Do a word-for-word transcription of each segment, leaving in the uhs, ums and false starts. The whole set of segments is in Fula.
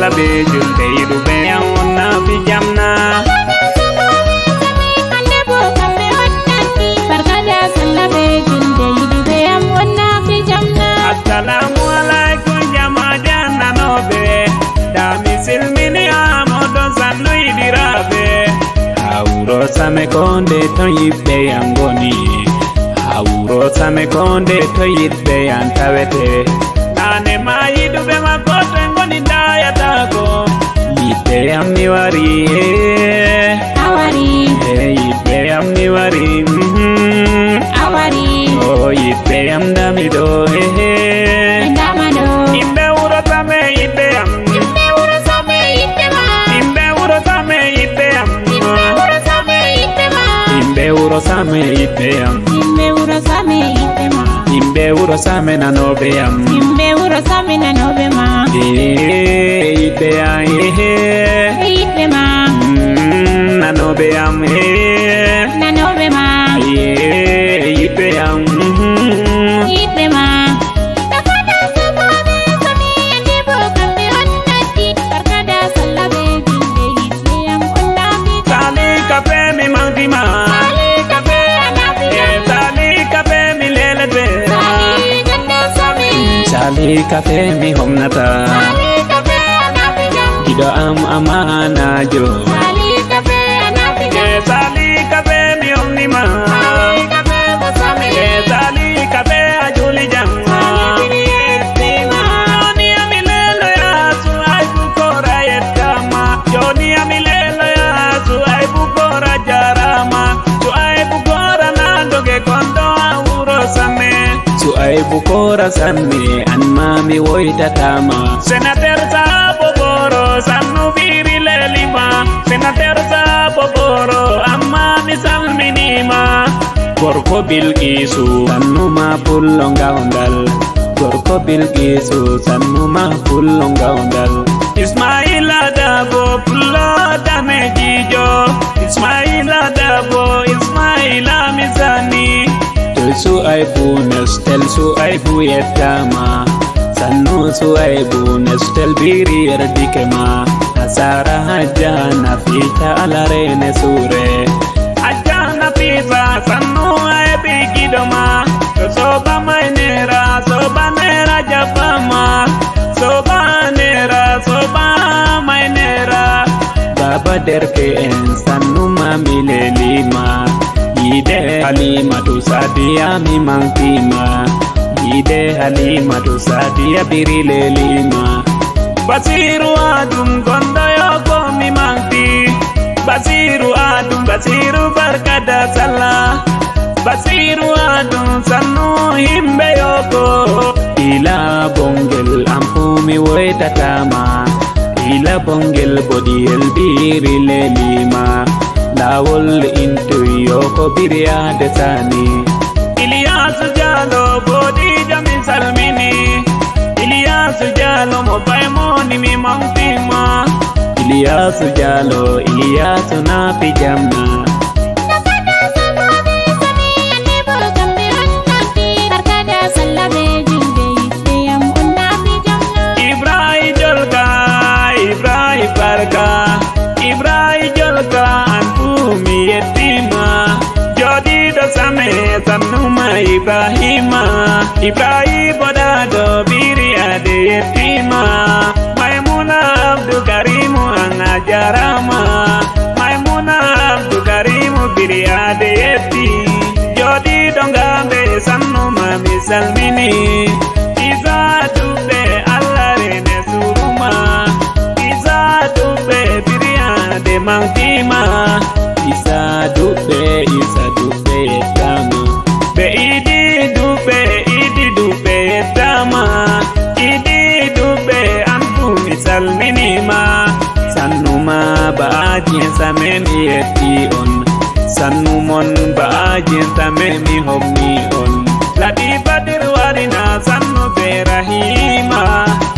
Be julɓe yiɗuɓe am, on naafi jam na? Assalamu alaikum, jama jannanooɓe. Da mi silmini am, oɗon sannu yiɗiraaɓe. Ha wuro Same ko nde ton yiɓɓe am ngoni. Ha wuro Same ko nde ton yiɓɓe am tawete. Nane ma yiɗuɓe ma ko to ngoni dayataako. Yiɓɓe am mi wari, eh. A wari. Eh, yiɓɓe am mi wari, mhm. A wari. Oh, yiɓɓe am dami ɗo, eh, eh. Dama ɗo. Yimɓe wuro Same yiɓɓe am. Yimɓe wuro Same yiɓɓe ma. Yimɓe wuro Same yiɓɓe am. Yimɓe wuro Same yiɓɓe ma. Yimɓe wuro Same yiɓɓe am. Yimɓe wuro Same yiɓɓe ma. Yimɓe wuro Same nanooɓe am. Yimɓe wuro Same nanooɓe ma. Eh, yiɓɓe am, eh, eh. Yiɓɓe ma. Mm, nanooɓe am, eh. Nanooɓe ma. Eh, yiɓɓe am, mhm. Yiɓɓe ma. Sali ka fe mi mawti ma. Eh, sali ka fe mi lelete. Sali ka fe mi homnata. Giɗo am amaanaajo. Eh, sali ka fe mi homni ma. Eh, sali ka fe a juli jam. Joni ami lelo ya Suhaibu Kora yettama. Joni ami lelo ya Suhaibu Kora jarama. Suhaibu Kora na doge kondo a wuro Same. Suhaibu Kora Same, an ma mi woytatama. Senateur Sabo Boro, sannu biri lelima. Senateur Sabo Boro, amma mi salminima. Gorko Bilkisu, sannu ma pullo ngawdal. Gorko Bilkisu, sannu ma pullo ngawdal. Ismaila Dabo, pullo danejijo. Ismaila Dabo, Ismaila mi sani. Toy Suhaibu Nestel, Suhaibu yettama. Sannu Suhaibu Nestel biri yerdike ma. Asara Hajja Nafisa alarene sure. Hajja Nafisa sannu ay bigido ma. To soba mai nera, soba nera jabama. Soba nera, soba mai nera. Baba derke en sannu ma mi lelima. Yiɗe Halimatu Sadiya mi mawtima. Yiɗe Halimatu Sadiya biri lelima. Basiru Adum gondo yo ko mi mawti. Basiru Adum, Basiru barka da sallah. Basiru Adum sannu himɓe yo ko. Ila bongel am fu mi woytatama. Ila bongel boɗiyel biri lelima. Lawol intoy yo ko biri yahde sani. Iliyasu Jalo boɗijo mi salmini. Iliyasu Jalo mo bay moni mi mawtima. Iliyasu Jalo, Iliyasu na pijamna. Ibrahim Jolka, Ibrahim Barka, Ibrahim Jolka, an fu mi yettima. Joɗiɗo Same, sannuma Ibrahima. Ibrahim boɗaɗo biri ade yettima. Maimuna Abdou Karimu an a jarama. Maimuna Abdou Karimu biri ade yetti. Joɗiɗo ngambe sannuma mi salmini. Isa Duɓɓe Allah rene suruma. Isa Duɓɓe biri ade mawtima. Isa Duɓɓe, Isa Duɓɓe yettama. Be Idi Duɓɓe, Idi Duɓɓe yettama. Idi Duɓɓe an fu mi salminima. Sannuma ba'aji en Same mi yetti on. Sannu mon ba'aji en Same mi homni on. Ladi Badir warina sannu be Rahima.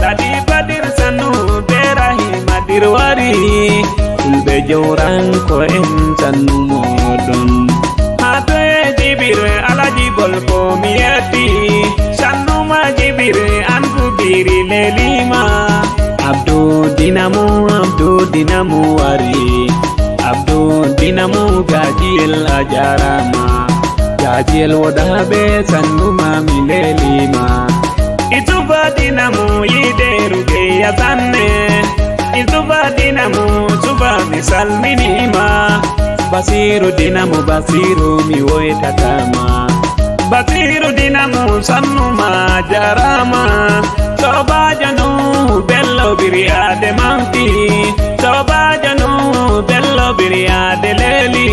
Ladi Badir sannu be Rahima dir wari. Fulɓe jowranko en sannu moɗon. Ha toye Jibir Alaji Bolko mi yetti. Sannuma Jibir an fu biri lelima. Abdou Dinamu Abdu, Dinamu wari. Abdu, Dinamu Gajiyel, a jarama. Gajiyel woɗaɓe, sannuma mi lelima. Ituba Dinamu yiɗe Rugeya sanne. Ituba Dinamu suba mi salminima. Basiru Dinamu, Basiru mi woytatama. Basiru Dinamu sannuma jarama. Sobajo Nuhu Bello biri ade manti. Sobajo Nuhu Bello biri ade leli.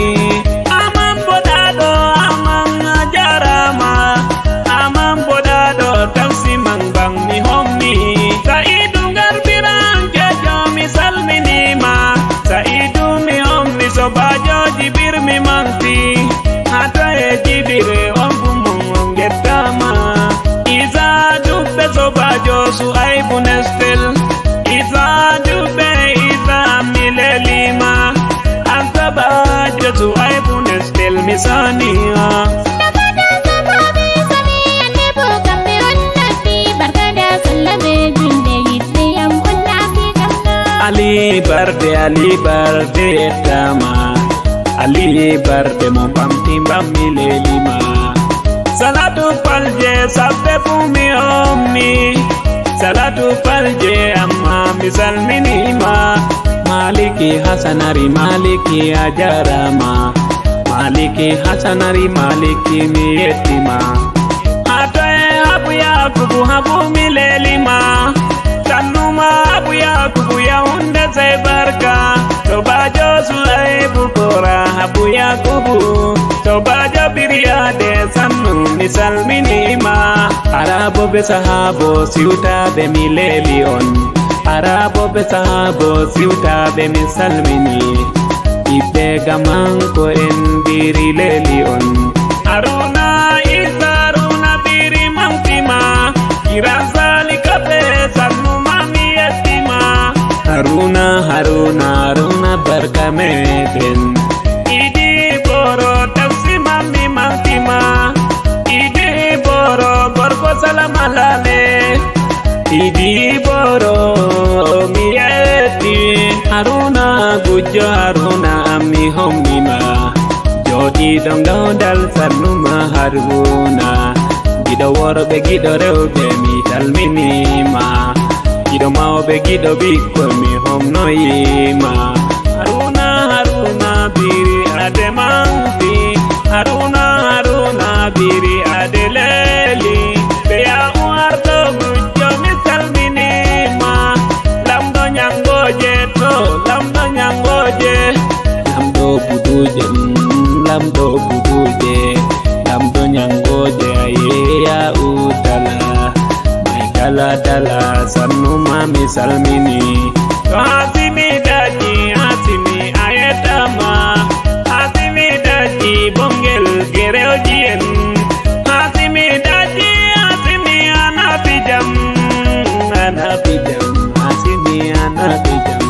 Aman boɗaɗo, aman a jarama. Aman boɗaɗo, tamsi man ban mi hommi. Sa'idu Ngarbiran jejo mi salminima. Sa'idu mi hommi, sobajo Jibir mi manti. Hata e Jibire on fu mon on gettama. Isa Dubbe sobajo Su'aibu Nestel. Isa Dubbe, Isa mi lelima. An sobajo Su'aibu Nestel mi sani o. Ali Barde, Ali Barde ettama. Ali Barde mo bamti bammi lelima. Salatu Palje sabbe fu mi ommi. Salatu Palje amma mi salminima. Maliki Hasanari Maliki a jarama. Maliki Hasanari Maliki mi yettima. Hatoye Habu Yakubu Habu mi lelima. Sannuma Habu Yakubu Yahunde sey barka. Sobajo Su'aibu Kora Habu Yakubu. Sobajo Biriyade sannu mi salminima. Arabo be sahabo siwtaɓe mi leli on. Arabo be sahabo siwtaɓe mi salmini. Ɓiɓɓe gamanko en biri leli on. Haruna Isa Haruna biri mantima. Iran Sali kafe sannuma mi yettima. Haruna Haruna Haruna barka meɗen. Idi Boro taxi mammi mantima. Idi Boro gorko salamalale. Idi Boro mi yetti. Haruna gujjo Haruna ammi hommima. Jooɗiiɗo ngawdal sannuma Haruna. Giɗo worɓe giɗo rewɓe mi salminima. Giɗo mawɓe giɗo ɓikkoy mi homnoyima. Haruna Haruna biri ade manti. Haruna Haruna biri ade leli. Ɓe yahu arɗo gujjo mi salminima. Lamɗo ñangoje to lamɗo ñangoje. Lamɗo buduje mm, lamɗo buduje. Lamɗo ñangoje ayeya udala. Mai dala dala sannuma mi salmini. To hasimi daji hasimi ayetama. Hasimi daji bongel gereoji en. Hasimi daji hasimi anabijam. Anabijam hasimi anabijam.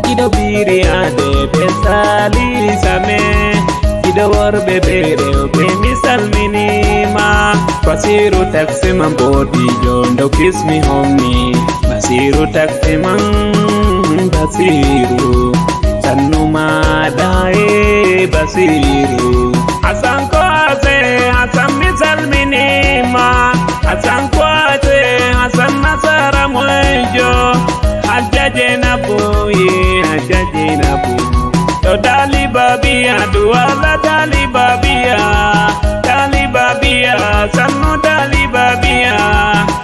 Giɗo biri ade ɓe sali same. Giɗo worɓe ɓe rewɓe mi salminima. Basiru taxi man bodijo ndo kismi hommi. Basiru taxi man Basiru. Sannuma daye Basiru. Hasan ko ase Hasan mi salminima. Hasan ko ase Hasan nasara mojo. Hajja Jenabu ye Hajja Jenabu. To daliba biya duwala daliba biya. Daliba biya sannu daliba biya.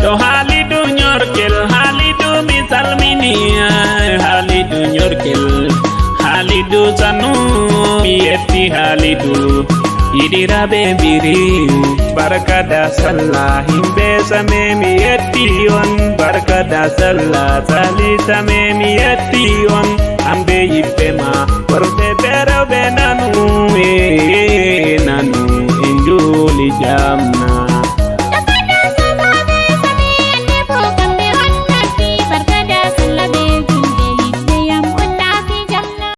To Halidu ñorkel Halidu mi salmini. Halidu ñorkel Halidu sannu mi yetti Halidu. Yiɗiraɓe mbiri barka da sallah himɓe same mi yetti on. Barka da sallah sali same mi yetti